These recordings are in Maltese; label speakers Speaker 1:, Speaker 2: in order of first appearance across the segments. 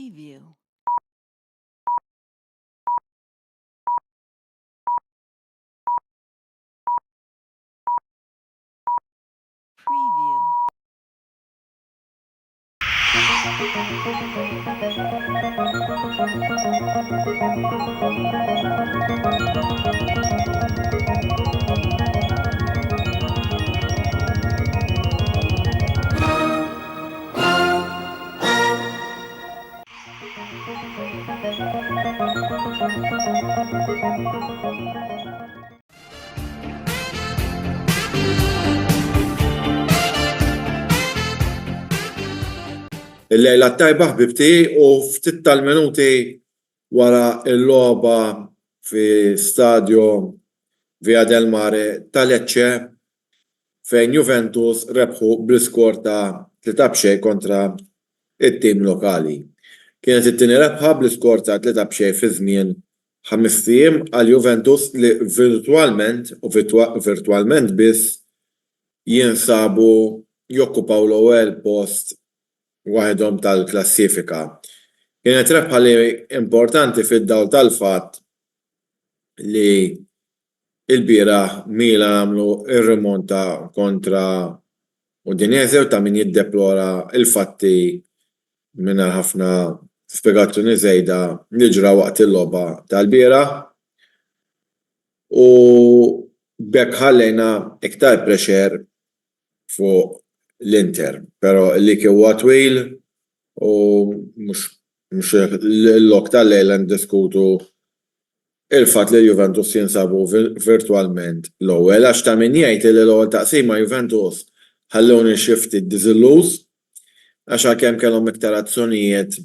Speaker 1: Preview. Preview.
Speaker 2: Il-lejla t-tajba ħbib tiegħi u ftit tal-minuti wara l-logħba fi Stadio Via del Mare ta' Lecce fejn Juventus rebħu bl-iskor ta' 3-0 kontra t-tim lokali. Kienet it-tieni rebħa bl-iskor ta' 3-0 fi żmien ħamest ijiem għal Juventus li virtwalment, u virtwalment biss, jinsabu jokkupaw l-ewwel post waħedhom tal-klassifika. Kienet rebħa li importanti fid-dawl tal-fatt li Ilbieraħ Milan għamlu r-rimonta kontra Udinese u ta' min jiddeplora l-fatti mingħajr ħafna spjegazzjoni żejda li ġraw waqt il-logħba tal-bieraħ u b'hekk ħallejna iktar pressure fuq l-Inter. Però il-league huwa twil u mhux mhux il-lok tal-lejla niddiskutu il-fatt li l-Juventus jinsabu virtwalment l-ewwel għax ta' min jgħid li l-ewwel taqsima Juventus ħallewni xi ftit diżilluż għax għalkemm kellhom iktar azzjonijiet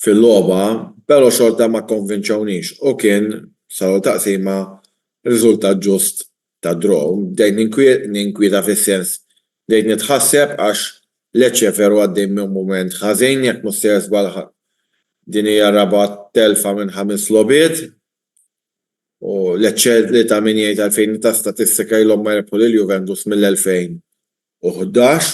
Speaker 2: fil-logħba però xorta ma kkonvinċewnix u kien sal-ewwel taqsima riżultat ġust ta' draw. Bdejt ninkwieta fis-sens bdejt nitħasseb għax Lecce veru għaddej minn mument ħażin jekk mhux sejjer żball din hija r-raba' telfa minn ħames logħbiet u Lecce li ta' min jgħid għalfejn ta' statistika ilhom ma jirbħu lil Juventus mill-2011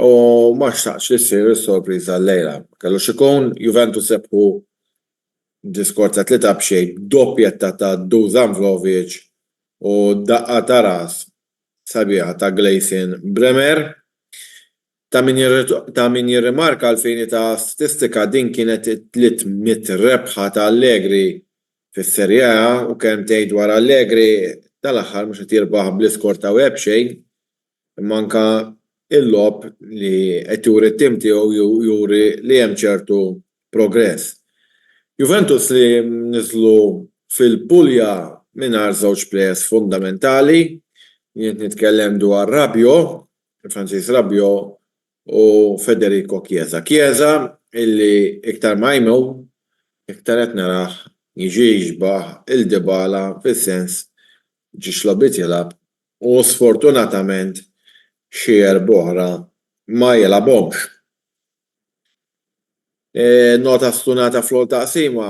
Speaker 2: u ma xtaqtx li ssir is-sorpriża llejla. Ma kellux ikun, Juventus rebħu Diskors ta' 3-0 b'doppjetta ta' Dusan Vlahovic u daqqa ta' ras sabiħa ta' Gleison Bremer. Ta' min ta' min jirrimarka għall-fini ta' stistika din kienet it-300 rebħa ta' Allegri fis-Serie A u kelmtejn dwar Allegri tal-aħħar mhux qed jirbaħ bl-iskor ta' wieħed b'xejn Imma anke l-logħob li qed juri t-tim tiegħu juri li hemm ċertu progress. Juventus li niżlu fil-Puglia mingħajr żewġ plejers fundamentali, jien qed nitkellem dwar Rabiot, il-Franċiż Rabiot u Federico Chiesa. Chiesa illi iktar ma jmur iktar qed narah jiġi jixbah 'il Dybala fis-sens ġiex logħbiet jilgħab u sfortunatament xi erb'oħra ma jilgħabhomx. Nota stunata fl-ewwel taqsima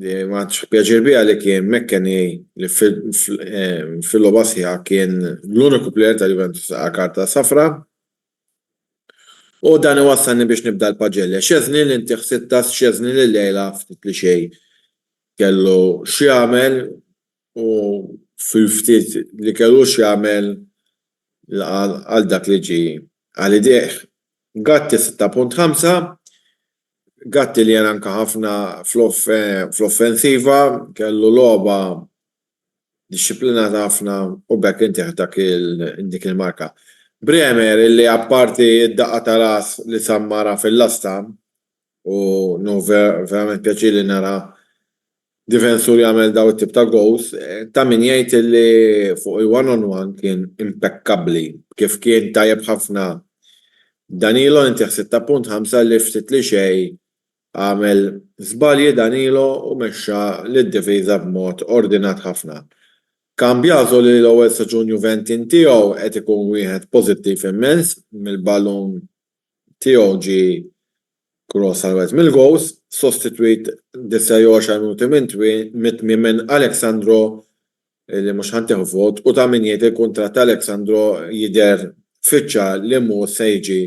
Speaker 2: li ma ħadtx pjaċir biha li kien McKennie li fil-logħba sħiħa kien l-uniku plejer ta' Juventus li qa' karta safra. U dan iwassalni biex nibda l-paġelle. Szczesny li ntih sitta, Szczesny li llejla ftit li xejn kellu x'jagħmel u fil-ftit li kellu x'jagħmel laqa' għal dak li ġie għal idejh. Gatti 6.5, Gatti li għen anke ħafna fl-offensiva, kellu logħba dixxiplinata ħafna u b'hekk intih dak dik il-marka. Bremer illi apparti d-daqqa ta' ras li sammara fil-lasta u nieħu verament pjaċir li nara difensur jagħmel dawn it-tip ta' goals, ta' min jgħid li fuq il-one on one kien impekkabbli, kif kien tajjeb ħafna Danilo intih 6.5 li ftit li xejn għamel żbalji Danilo u mexxa lid-difiża b'mod ordinat ħafna. Cambiaso li l-ewwel staġun Juventin tiegħu qed ikun wieħed pożittiv immens, mill-ballun tiegħu ġie Cross għal wieħed mill-goals, sostitwit 29 minuti minn mit-tmiem minn Alex Sandro li mhux ħa ntieħu vot u ta' min jgħid il-kuntratt ta' Alex Sandro jidher fiċ-ċar li mhu se jiġi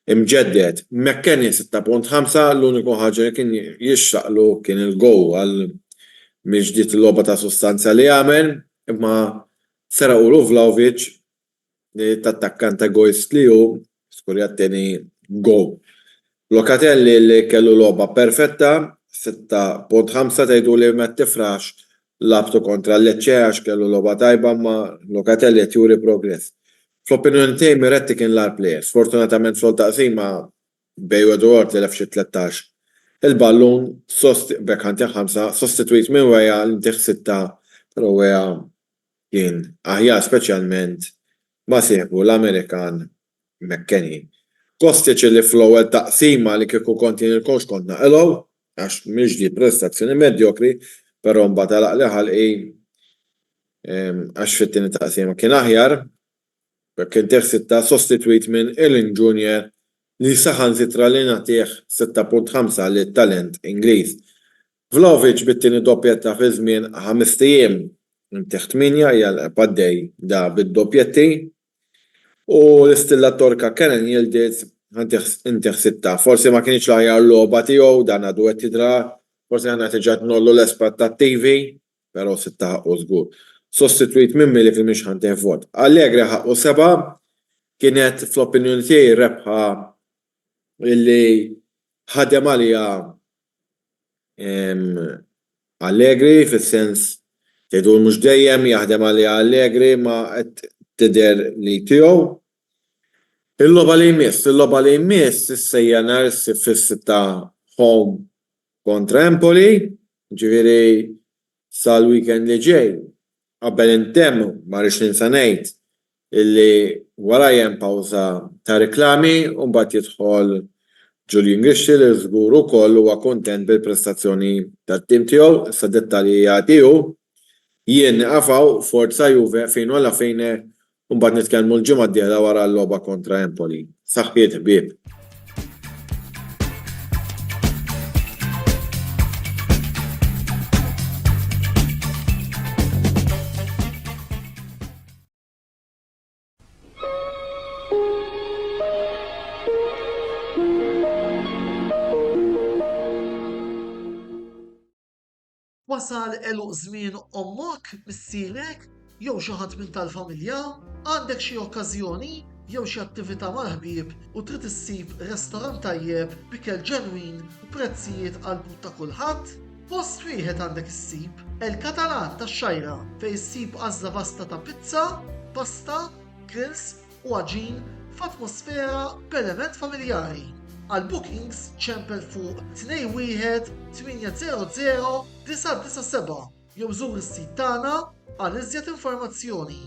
Speaker 2: imġedded. McKennie 6.5, l-uniku ħaġa li kien jixraqlu kien il-gowl għal mill-ġdid il-logħba ta' sustanza li għamel, imma seraqulu Vlahovic li t'attakkant egoist li hu, skurja t-tieni gowl. Locatelli li kellu logħba perfetta, 6.5, tgħiduli ma tifraħx lagħbtu kontra Lecce għax kellu logħba tajba imma Locatelli qed juri progress. Fl-opinjoni tiegħi Miretti kien l-agħar plejer. Sfortunatament fl-ewwel taqsima bejn wieħed u ieħor tilef xi 13 il-ballun, b'hekk ħa ntih ħamsa, sostitwit minn Weah li ntih sitta, però Weah kien aħjar speċjalment ma' sieħbu l-Amerikan McKennie. Kostic li fl-ewwel taqsima li kieku kont jien il-coach kont naqilgħu għax mill-ġdid prestazzjoni medjokri però mbagħad għalaqli ħalqi għax fit-tieni taqsima kien aħjar. B'hekk intih sitta sostitwit minn Iling Junior li saħansitra li nagħtih 6.5 lit-talent Ingliż. Vlahovic bit-tieni doppjetta fi żmien ħamest ijiem. Intih tmienja hija l-għaddej da bid-doppjetti. U l-istilla Torka Kenan Yildiz intih sitta. Forsi ma kinitx l-aħjar logħba tiegħu, dan għadu qed jidra, forsi aħna diġà qed ngħollu l-aspettattivi, però sitta ħaqqu żgur. Sostitwit minn Milik li mhix ħa ntih vot. Allegri ħaqqu sebgħa, kienet fl-opinjoni tiegħi rebħa illi ħadem għaliha Allegri fis-sens tgħidu mhux dejjem jaħdem għaliha Allegri ma qed tidher li tiegħu. Il-logħba li jmiss, il-logħba li jmiss issa hija nhar is-Sibt fis-sitta home kontra Empoli, ġifieri sal-weekend li ġej. Qabel intemm ma rridx ninsa ngħid illi warajja hemm pawża ta' riklami u mbagħad jidħol Julian Grixti li żgur ukoll huwa kuntent bil-prestazzjoni tat-tim tiegħu, issa dettalji jagħti hu. Jien nieqaf hawn, Forza Juve, fino alla fine u mbagħad nitkellmu l-ġimgħa d-dieħla wara l-logħba kontra Empoli. Saħħiet ħbieb.
Speaker 1: Wasal għeluq żmien ommok, missierek, jew xi ħadd minn tal-familja? Għandek xi okkażjoni jew xi attività mal-ħbieb u trid issib restorant tajjeb b'ikel ġenwin u prezzijiet għall-but ta' kulħadd? Post wieħed għandek issib, El Catalan tax-Xgħajra, fejn issib għażla vasta ta' pizza, pasta, grills u għaġin f'atmosfera b'element familjari. Għal bookings ċempel fuq 21 800 997 jew żur is-sit tagħna għal iżjed informazzjoni.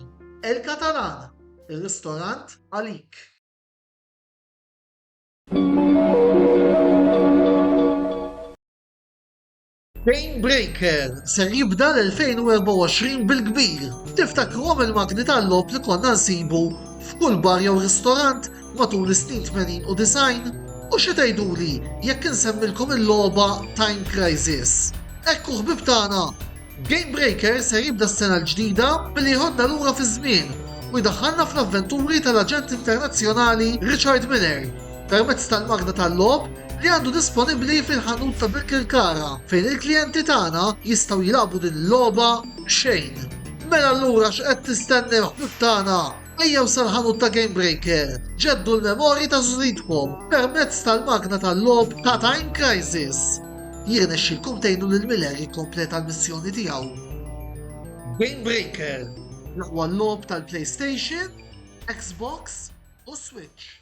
Speaker 1: El Catalan, ir-ristorant għalik. Game Breaker ser jibda l-2024 bil-kbir. Tiftakruhom il-magni tal-logħob li konna nsibu f'kull bar jew ristorant matul is-snin 80 u 90? U xi tgħiduli jekk insemmilkom il-logħba Time Crisis? Ekku ħbieb tagħna, Game Breaker ser jibda s-sena l-ġdida billi jħodna lura fiż-żmien u jdaħħalna fl-avventuri tal-aġent internazzjonali Richard Miller permezz tal-magna tal-logħob li għandu disponibbli fil-ħanut ta' Birkirkara fejn il-klijenti tagħna jistgħu jilagħbu din il-logħba b'xejn. Mela allura x'qed tistennew ħbieb tagħna? Ejjew sal-ħanut ta' Game Breaker, ġeddu l-memorji ta' żritkom permezz tal-magna tal-logħob ta' Time Crisis. Jirnexxilkom tgħinu lil Miller jikkompleta l-missjoni tiegħu. Game Breaker, l-aqwa logħob tal-PlayStation, Xbox u Switch.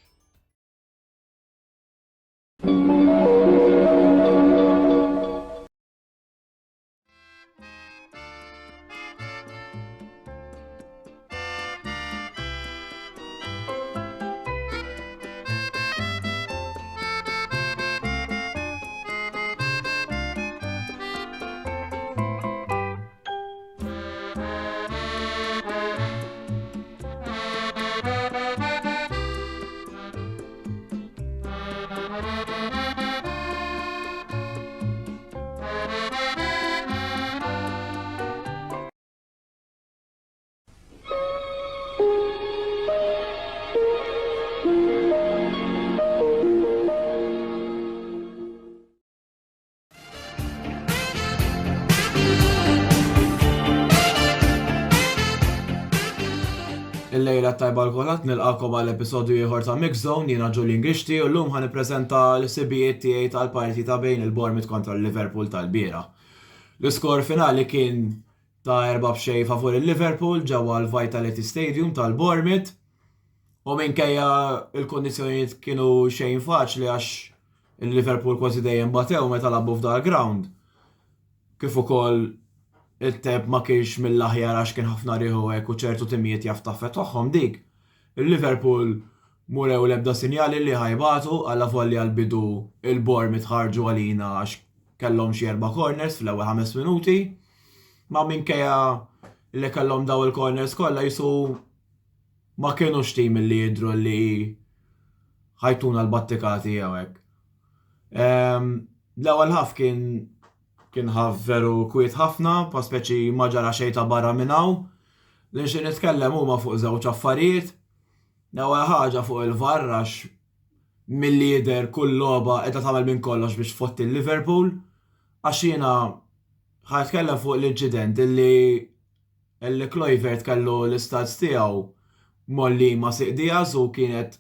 Speaker 3: Il-lejla t-tajba 'l kulħadd, nilqagħkom għal episodju ieħor ta' Mix Zone, jiena Julian Grixti u llum ħa nippreżenta l-ħsibijiet tiegħi tal-partita bejn il-Bournemouth kontra l-Liverpool tal-bieraħ. L-iskor finali kien ta' 4 b'xejn favur il-Liverpool ġewwa l-Vitality Stadium tal-Bournemouth u minkejja l-kundizzjonijiet kienu xejn faċli għax il-Liverpool kważi dejjem batew meta lagħbu f'dal ground. Kif ukoll it-temp ma kienx mill-aħjar għax kien ħafna riħ u hekk u ċertu timijiet jaf taffettwahom dik. Il-Liverpool m'urew l-ebda sinjali li ħa jbatu allavolja għall-bidu il-Bournemouth ħarġu għalina għax kellhom xi erba' corners fl-ewwel ħames minuti. Ma minkejja li kellhom daw il-corners kollha jisu ma kienux tim li jidhru li ħajtuna l-battikati jew hekk. Ehm, l-ewwel ħaf kien kien ħaf veru kwiet ħafna, pa speċi ma ġara xejn ta' barra minn hawn. Li xi nitkellem huma fuq żewġ affarijiet. L-ewwel ħaġa fuq il-VAR għax milli jidher kull logħba qiegħda tagħmel minn kollox biex tfotti l-Liverpool. Għax jiena ħa nitkellem fuq l-inċident illi illi Kluivert kellu l-istats tiegħu molli ma' Siq Diaz u kienet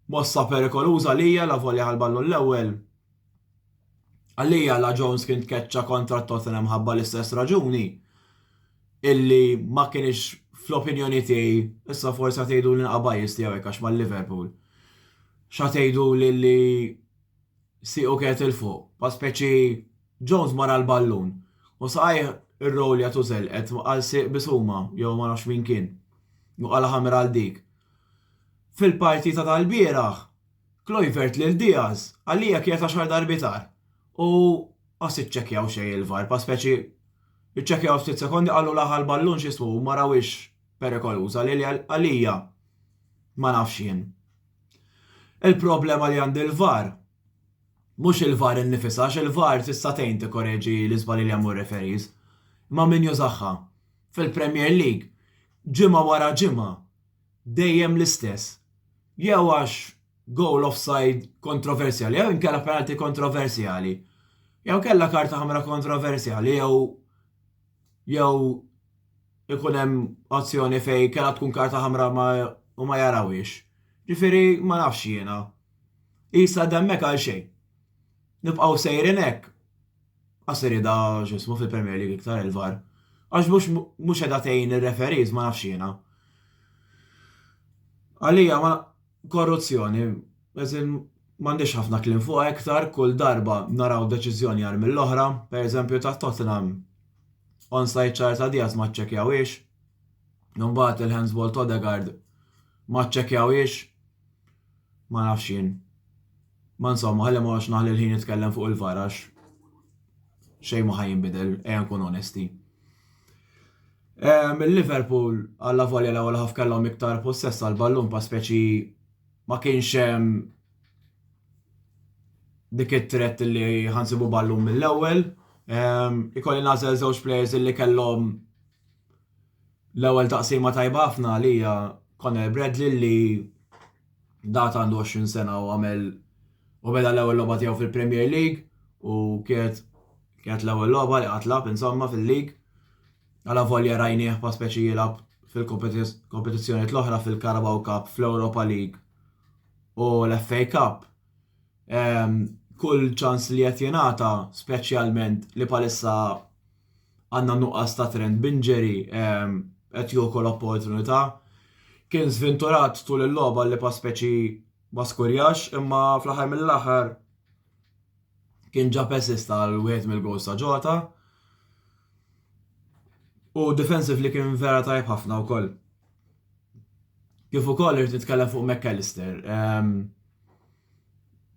Speaker 3: Mossa perikoluża għalija la volja ħal-ballun l-ewwel. Għalija la Jones kien tkeċċa kontra Tottenham ħabba l-istess raġuni illi ma kienx fl-opinjoni tiegħi, issa forsi tgħidu li nqa' bias tiegħu hekk għax mal-Liverpool. Xa tgħidu li li siqu kienet il fuq, pa speċi Jones mara l-ballun u saqajh ir-rowlja tużelqet għal siq bisuma jew ma nafx min kien. U qala ħamra għal dik. Fil-partita tal-bieraħ, Kluivert lil Diaz għalija kienet għaxar darbiet agħar u qas iċċekkjaw xejn il-VAR, pa speċi iċċekkjaw ftit sekondi qalu laħa l-ballun x'ismu u ma rawhiex perikoluża li għalija ma nafx jien. Il-problema li għandi l-VAR mhux il-VAR innifisha għax il-VAR tista' tgħin tikkoreġi l-iżbalji li jagħmlu r-referees, imma min jużaha. Fil-Premier League ġimgħa wara ġimgħa dejjem l-istess. Jew għax goal offside kontroversjali, jew inkella penalty kontroversjali, jew kella karta ħamra kontroversjali, jew jew ikun hemm azzjoni fej kella tkun karta ħamra ma u ma jarawiex. Ġifieri ma nafx jiena. Isa demmek għal xejn. Nibqgħu sejrin hekk. Qas iridha x'ismu fil-Premier League iktar il-VAR. Għax mhux mhux qiegħda tgħin ir-referees ma nafx jiena. Għalija ma korruzzjoni, eżin m'għandix ħafna kliem fuqha iktar kull darba naraw deċiżjoni għar mill-oħra, pereżempju ta' Tottenham onside ċar ta' Diaz ma ċċekkjawhiex. Imbagħad il-handsball ta' Odegaard ma ċċekkjawhiex. Ma nafx jien. Ma insomma, ħalli ma naħli l-ħin nitkellem fuq il-VAR għax xejn ma ħa jinbidel, ejja nkun onesti. Il-Liverpool għalla volja l-ewwel ħaf kellhom iktar possess għal ballun pa speċi ma kienx hemm dik it-tret li ħansibu ballun mill-ewwel. Ikolli nażel żewġ players li kellhom l-ewwel taqsima tajba ħafna għalija Conor Bradley li Dat għandu 20 sena u għamel u beda l-ewwel logħba tiegħu fil-Premier League u kienet kienet l-ewwel logħba li qatt lagħab insomma fil-league. Għala volja rajnieh pa speċi jilgħab fil-kompetizzjonijiet l-oħra fil-Carabao Cup, fl-Europa League u l-FA Cup. Ehm, kull ċans li qed jingħata, speċjalment li palissa għandna nuqqas ta' Trent b'injury qed jiekol opportunità. Kien żventurat tul il-logħba li pa speċi ma skurjax imma fl-aħħar mill-aħħar kien ġab assist għal wieħed mill-goals ta' Jota. U defensively kien vera tajb ħafna wkoll. Kif ukoll irid nitkellem fuq McAllister. Ehm,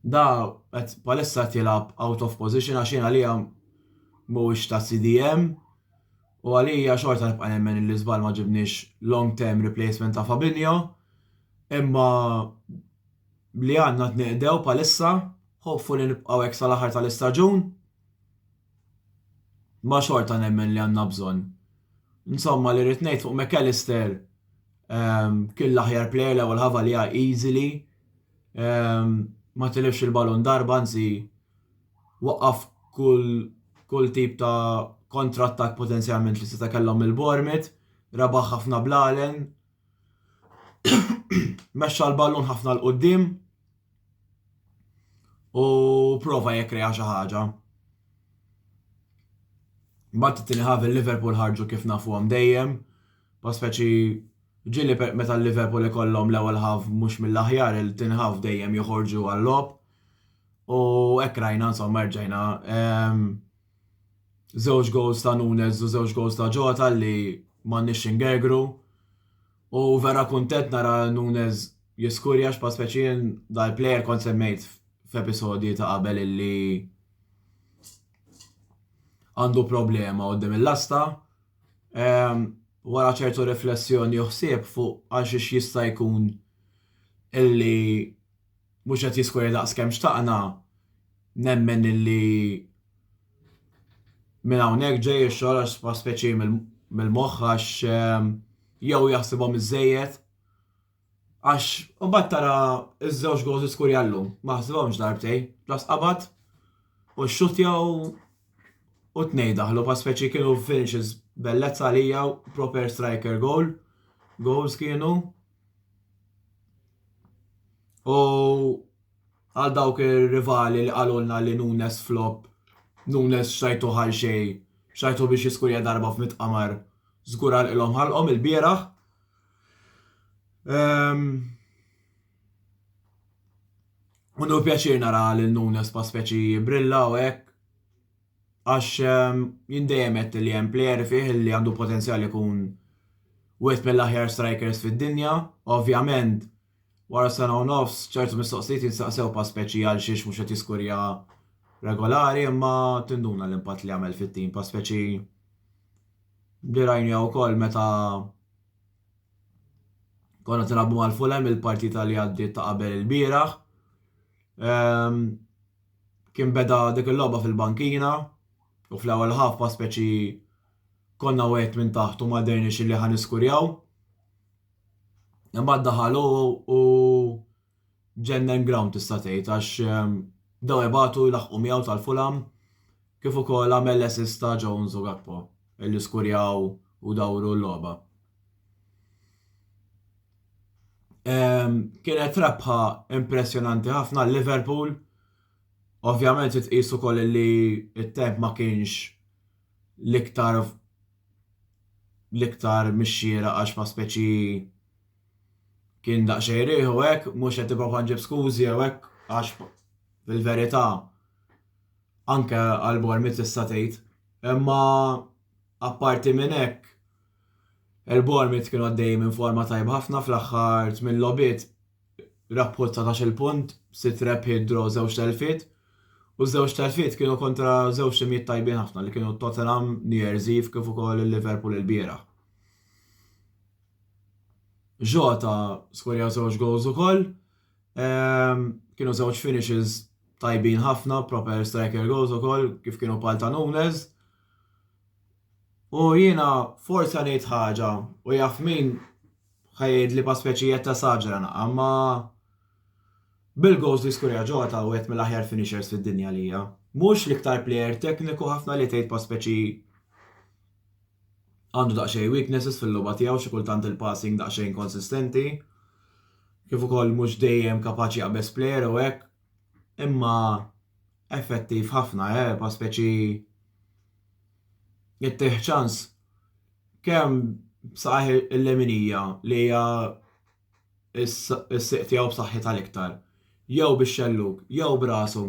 Speaker 3: da qed palissa qed jilgħab out of position għax jien għalija mhuwiex ta' CDM u għalija xorta nibqa' nemmen li żball ma ġibniex long term replacement ta' Fabinho imma li għandna tniqdew palissa hopefully nibqgħu hekk sal-aħħar tal-istaġun ma xorta nemmen li għandna bżonn. Insomma li rrid ngħid fuq McAllister ehm, kien l-aħjar player l-ewwel ħafa li easily ehm, ma tilifx il-balun darba anzi waqqaf kull kull tip ta' kontrattak potenzjalment li seta' kellhom il-Bournemouth, rebaħ ħafna blalen. Mexxa l-ballun ħafna 'l quddiem u prova jekkrea xi ħaġa. Mbagħad it-tieni half il-Liverpool ħarġu kif nafuhom dejjem, pa speċi ġieli meta l-Liverpool ikollhom l-ewwel half mhux mill-aħjar, il-tieni half dejjem joħorġu għal-logħob. U hekk rajna insomma rġajna ehm, żewġ goals ta' Nunes u żewġ goals ta' Jota li m'għandniex x'ingergru. U vera kuntent nara Nunes jiskurja x'pa speċi jien dal-player kont semmejt f'episodji ta' qabel illi għandu problema quddiem il-lasta. Ehm, wara ċertu riflessjoni u ħsieb fuq għal xiex jista' jkun illi mhux qed jiskorja daqs kemm xtaqna, nemmen illi minn hawnhekk ġej ix-xogħol għax ma speċi mill-moħħ għax ehm, jew jaħsibhom iżejjed għax mbagħad tara iż-żewġ goals iskurja llum, ma ħsibhomx darbtej, ġas qabad u xxutja u tnej daħlu pa speċi kienu finishes bellezza għalija proper striker goal, goals kienu. U għal dawk ir-rivali li qalulna li Nunes flop, Nunes xajtu ħal xej, xajtu biex jiskurja darba f'mit qamar, żgur għalqilhom ħalqhom ilbieraħ. Ehm, u nu pjaċir nara lil Nunes pa speċi brilla u hekk. Għax ehm, jien dejjem għedt li hemm plejer fih li għandu potenzjal ikun wieħed mill-aħjar strikers fid-dinja. Ovvjament, wara sena u nofs ċertu mistoqsijiet jistaqsew pa speċi għal xiex mhux qed jiskurja regolari, imma tinduna l-impatt li għamel fit-tim pa speċi li rajnija wkoll meta konna tilagħbu mal-Fulham il-partita li għaddiet ta' qabel il-bieraħ. Ehm, Kien beda dik il-logħba fil-bankina u fl-ewwel half pa speċi konna wieħed minn taħt u ma derniex li ħa niskurjaw. Imbagħad daħal u ġennen ground tista' tgħid għax ehm, daw ibatu jlaħqu miegħu tal-Fulham kif ukoll għamel l-assist ta' Jones u Gakpo illi skurjaw u dawru l-logħba. Kienet rebħa impressjonanti ħafna Liverpool. Ovvjament tqis ukoll li t-temp ma kienx l-iktar l-iktar mix-xieraq għax ma speċi kien daqsxejn riħ u hekk, mhux qed nipprova nġib skużi jew hekk għax fil-verità anke għal Bournemouth tista' tgħid. Imma Apparti minn hekk, il-Bournemouth kienu għaddejjin minn forma tajba ħafna fl-aħħar tmien logħbiet rebħu 19-il punt, sitt rebħiet, draw, żewġ telfiet. U żewġ telfiet kienu kontra żewġ timijiet tajbin ħafna li kienu Tottenham New Year's Eve kif ukoll il-Liverpool ilbieraħ. Jota skorja żewġ goals ukoll. Ehm, kienu żewġ finishes tajbin ħafna, proper striker goals ukoll kif kienu pal ta' Nunes. U jiena forsi ngħid ħaġa u jaf min ħajjed li pa speċi qed tesaġera naqa' ma bil-goals li skurja Jota wieħed mill-aħjar finishers fid-dinja lija. Mhux l-iktar player tekniku ħafna li tgħid pa speċi għandu daqsxejn weaknesses fil-logħba tiegħu xi kultant il-passing daqsxejn konsistenti. Kif ukoll mhux dejjem kapaċi jaqbeż player u hekk, imma effettiv ħafna, eh, pa speċi jittih ċans kemm b'saqajh il-leminija li hija s-sieq tiegħu b'saħħitha l-iktar, jew bix-xellug, jew b'rasu.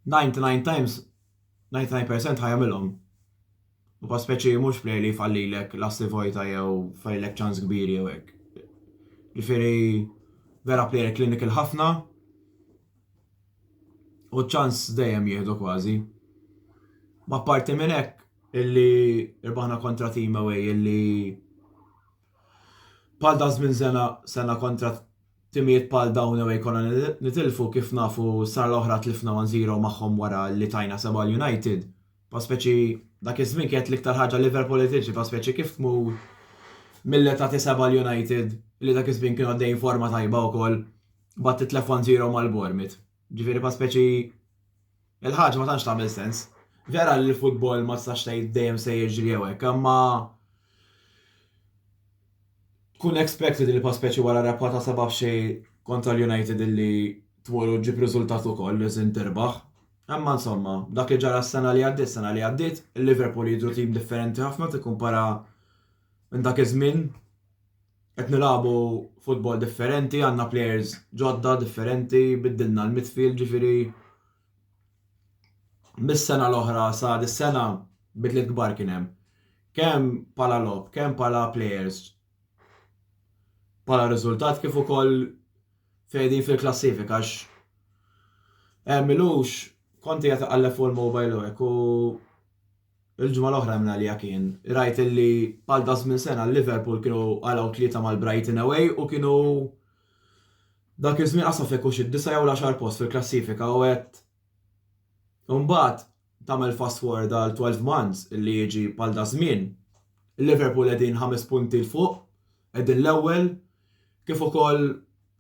Speaker 3: 99 times 99% ħa jagħmilhom. U pa speċi mhux player li jfallilek lasti vojta jew jfallilek ċans kbir jew hekk. Ġifieri vera player clinical ħafna u ċans dejjem jieħdu kważi. Ma parti minn hekk illi irbaħna kontra team away illi bħal da żmien sena sena kontra timijiet bħal dawn away konna nitilfu kif nafu sena l-oħra tlifna 1-0 magħhom wara li tajna seba' United. Pa speċi dak iż-żmien kienet l-iktar ħaġa Liverpool li tiġi pa speċi kif tmur milli tagħti seba' United li dak iż-żmien kienu għaddejjin forma tajba wkoll bat titlef 1-0 mal-Bournemouth. Ġifieri pa speċi il-ħaġa ma tantx tagħmel sens. Vera li l-futbol ma tistax tgħid dejjem se jiġri jew hekk, imma. Tkun expected li pa speċi wara rebħa ta' 7-0 kontra l-United illi tmur u ġġib riżultat ukoll li żin tirbaħ. Imma insomma, dak li ġara s-sena li għaddiet, sena li għaddiet, il-Liverpool jidhru tim differenti ħafna tikkumpara minn dak iż-żmien. Qed nilagħbu futbol differenti, għandna players ġodda differenti, biddilna l-midfield ġifieri mis-sena l-oħra sa dis-sena bidliet kbar kien hemm. Kemm bħala logħob, kemm bħala players, bħala riżultat kif ukoll fejn fil-klassifika għax eh, milux konti qed iqalleb fuq il-mobile u hekk u il-ġimgħa l-oħra minn għalija kien rajt illi bħal da żmien sena Liverpool kienu għalaw tlieta mal-Brighton away u kienu dak iż-żmien qasaf jekk hux id-disa' jew l-għaxar post fil-klassifika u għedt Imbagħad tagħmel fast forward għal 12 months li jiġi bħal da żmien, Liverpool qegħdin ħames punti 'l fuq, qegħdin l-ewwel, kif ukoll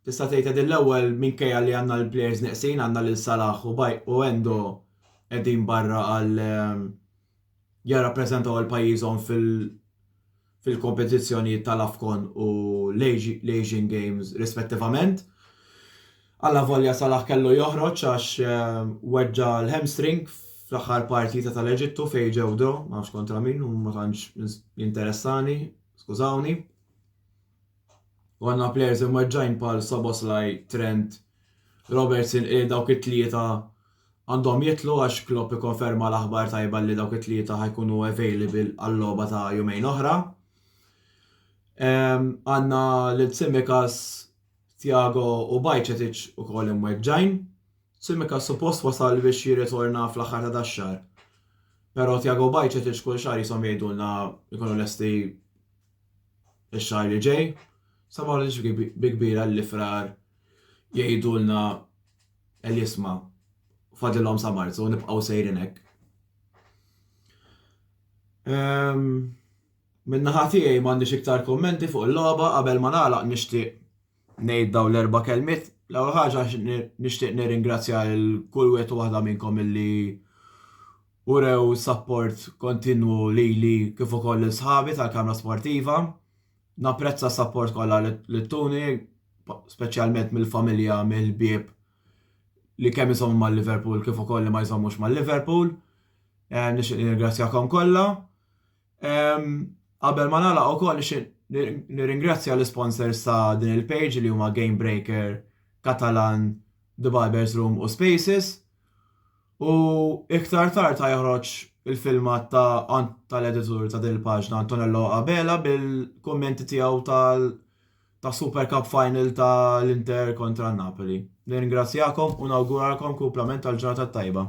Speaker 3: tista' tgħid qegħdin l-ewwel minkejja li għandna l-players neqsin, għandna lil Salah u u Endo qegħdin barra għal ehm, jarrappreżentaw għal pajjiżhom fil- fil-kompetizzjonijiet tal-AFCON u l-Asian Games rispettivament. Allavolja Salah kellu joħroġ għax weġġa' l-hamstring fl-aħħar partita tal-Eġittu fejn ġew draw, ma nafx kontra min u ma tantx jinteressani, skużawni. U għandna players imweġġajn bħal Szoboszlai, Trent, Robertson e dawk it-tlieta għandhom jitlu għax Klopp ikkonferma l-aħbar tajba li dawk it-tlieta ħajkunu available għall-logħba ta' jumejn oħra. Għandna lil Tsimikas, Thiago u Bajcetic ukoll imweġġajn. Tsimikas suppost wasal biex jirritorna fl-aħħar ta' dax-xahar. Però Thiago u Bajcetic kull xahar jisom jgħidulna jkunu lesti ix-xahar li ġej. Sa ma bi kbira li frar jgħidulna el jisma' fadilhom sa Marzu nibqgħu sejrin hekk. Ehm, min-naħa tiegħi m'għandix iktar kummenti fuq il-logħba qabel ma nagħlaq nixtieq ngħid dawn l-erba' kelmiet. L-ewwel ħaġa nixtieq nirringrazzja lil kull wieħed u waħda minnkom illi urew sapport kontinwu lili kif ukoll lil sħabi tal-Kamra Sportiva. Napprezza s-sapport kollha li tuni, speċjalment mill-familja, mill-ħbieb li kemm iżommu mal-Liverpool kif ukoll li ma jżommux mal-Liverpool. Eh, nixtieq nirringrazzjakom kollha. Qabel ma nagħlaq ukoll nixtieq nirringrazzja l-isponsors ta' din il-page li huma Game Breaker, Catalan, The Barbers Room u Spaces. U iktar tard joħroġ il-filmat ta' tal-editur ta' din il-paġna Antonello Abela bil-kummenti tiegħu tal ta' Super Cup Final ta' l-Inter kontra Napoli. Nirringrazzjakom u nawguralkom kumplament tal-ġurnata tajba.